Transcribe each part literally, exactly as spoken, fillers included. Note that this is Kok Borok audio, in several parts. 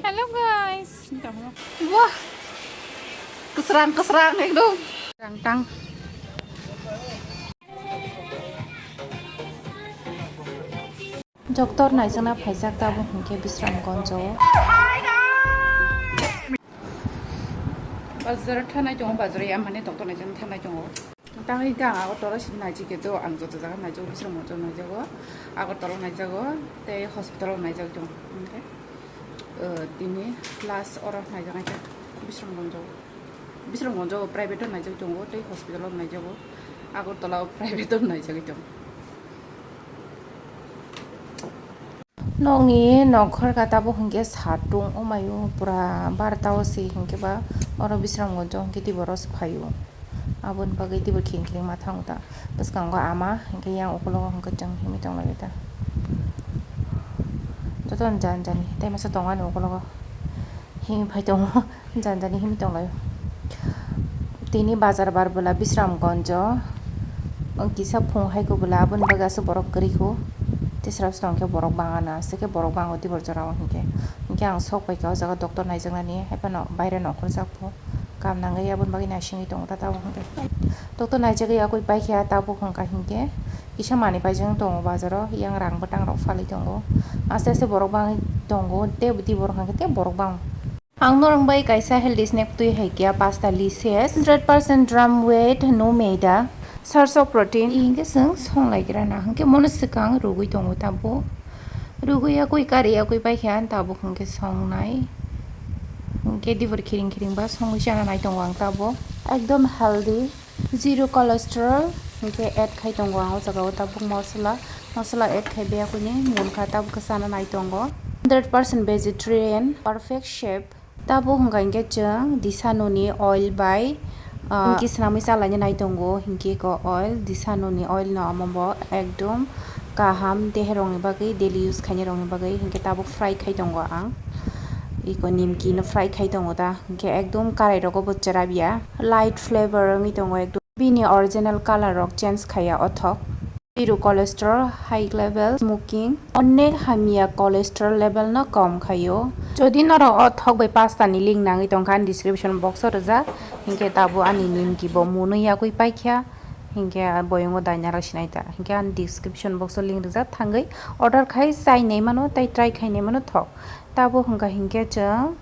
Hello guys. Wah. Kwsrang kwsrang ekdom. Tang tang. Doctor naijakna phaijak tabuk hinkhe Bisramganj o. Bazar thanai tongo, bazar ya mane doctor naijakna thanai tongo. Tangwi hinkhe ang Agartala simi naijak khe to, ang joto jaga naijago, Bisramganj o naijago, Agartala naijago, tei hospital o naijak tongo. Hinkhe, eh, tini last oro naijak naijak Bisramganj o. Bisramganj o private o naijak tongo, tei hospital o naijago, Agartala o private o naijagwi tongo. Nokni nokhor ka tabuk hinkhe satung omayo pura barta o se hinkhe ba oro Bisramganj o hinkhe tei boros phaio. Aboni bagwi tei bo khiring khiring ma thango ta. Bwskango ama hinkhe yang ukologo hinkhe chwng himwi tonglaio ta. Jotono jani jani tei masa tongo ani ukologo himwi phai tongo. Jani jani himwi tonglaio. Tini bazar bar bwla Bisramganj o, kisa phung hai kubula aboni bagwi aswk borok kwrwi kho. Tei srap srap khe borok bangano, aswk khe borok bango tei bo jorao hinkhe. Hinkhe ang sok paikha o jaga doctor naijaknani, haiphano baire nongkhorjak pho. Kam nangwi aboni bagwi naisingwi tongo ta tabuk hinkhe. Doctor naijagwi yakwi paikha tabuk hwnkha hinkhe. Kisa manwi paijak tongo bazaro, yang rang bwtang rok phalwi tongo. Aste aste borok bangwi tongo, tei tei borok hwnkha khe tei borok bang. Ang norok bai kaisa healthy snack twi hai khe pasta delicious, hundred percent drum weight, no maida, source of protein, hinkhe chwng songlaigra na hinkhe mono swkang rwgwi tongo tabuk. Rwgwi yakwi kari yakwi paikha tabuk hinkhe songnai. Hinkhe dibor khiring khiring ba songwi chana nai tongo ang tabuk. Ekdom healthy, zero cholesterol hinkhe add khai tongo ang o jaga o tabuk mosola. Mosola add khai biyakuni munkha tabuk khe chana nai tongo. Hundred percent vegetarian, perfect shape. Tabuk hwnkha hinkhe chwng Disano ni oil bai, ah, hinkhe swnamwi chalaina nai tongo, hinkhe eko oil, Disano ni oil no omo bo ekdom kaham dehe rok ni bagwi, daily use khainai rok ni bagwi, hinkhe tabuk fry khai tongo ang. Eko nimki no fry khai tongo ta, hinkhe ekdom karai rogo bo chwrap ya, light flavor wngwi tongo ekdom. Bini original color rok change khaiya othok. Zero cholesterol, high level, smoking, onek hamya cholesterol level no kom khaio. Jodi norok o thok bai pasta ni link nangwi tongkha, ani description box o rijak, hinkhe tabuk ani nimki bo mwnwi yakwi paikha, hinkhe boyungo daina rok sinai ta, hinkhe ani description box o link rijak, thangwi order khai chainai mano tei try khainai mano thok. Tabuk hwnkha hinkhe chwng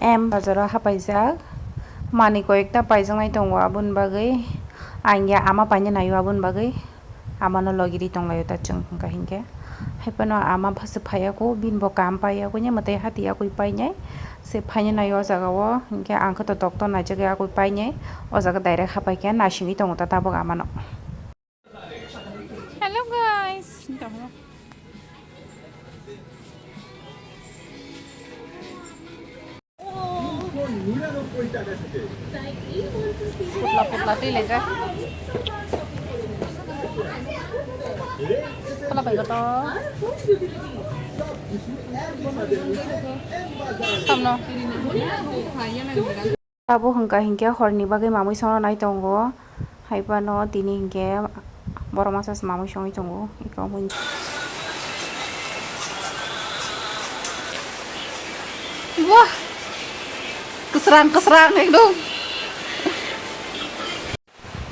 M bazar o hapaijak, manwi koyekta paijaknai tongo, aboni bagwi ang ya ama paina naio, aboni bagwi. Amano logiri tonglaio ta chwng hwnkha hinkhe. Haiphano ama phasa phaiya kho, bini bo kam paiya kho, nya mwtai hati yakwi painai. Se phaina nai o jaga o, hinkhe ang khe to doctor naijagwi yakwi painai. O jaga direct hapaikhe naisingwi tongo ta tabuk amano. Hello guys. Putla putla twi laijak. Pala bai koto. Tamno. Abo hwnkha hinkhe horni bagwi mamwi songna nai tongo. Haiphano tini hinkhe borok masa se mamwi songwi tongo. Wah! Kwsrang kwsrang ekdom.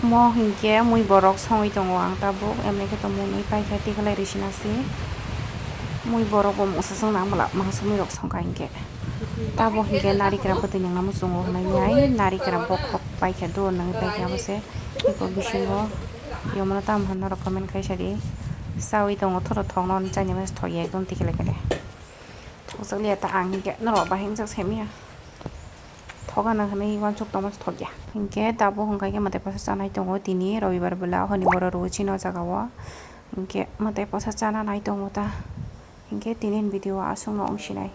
Mo hinkhe mui borok songwi tongo ang tabuk, emni khe to mui nwi paikha tikhlai rwsina se. Mui borok bo mungsa song nang bwla mangsa mui rok songkha hinkhe. Tabuk hinkhe narikra bwtwi nangna muchungo hwnwi ai narikra bokhok paikha do nangwi paikha abo se. Eko bisingo yomano tamo hwn norok comment khai sadi. Chawi tongo thoro thokno chani masa thokya ekdom tikhlai khe de. Thokjak liya ta ang hinkhe norok bahai wngjak se manya. Thok gana hwnwi uansuk tongma se thokya. Hinkhe tabuk hwnkha khe mwtai pasa chanai tongo tini robibar bwla hwnwi borok rw chini o jaga o. Hinkhe mwtai pasa chana nai tongo ta. Hinkhe tini ni video o aswk no wng sinai.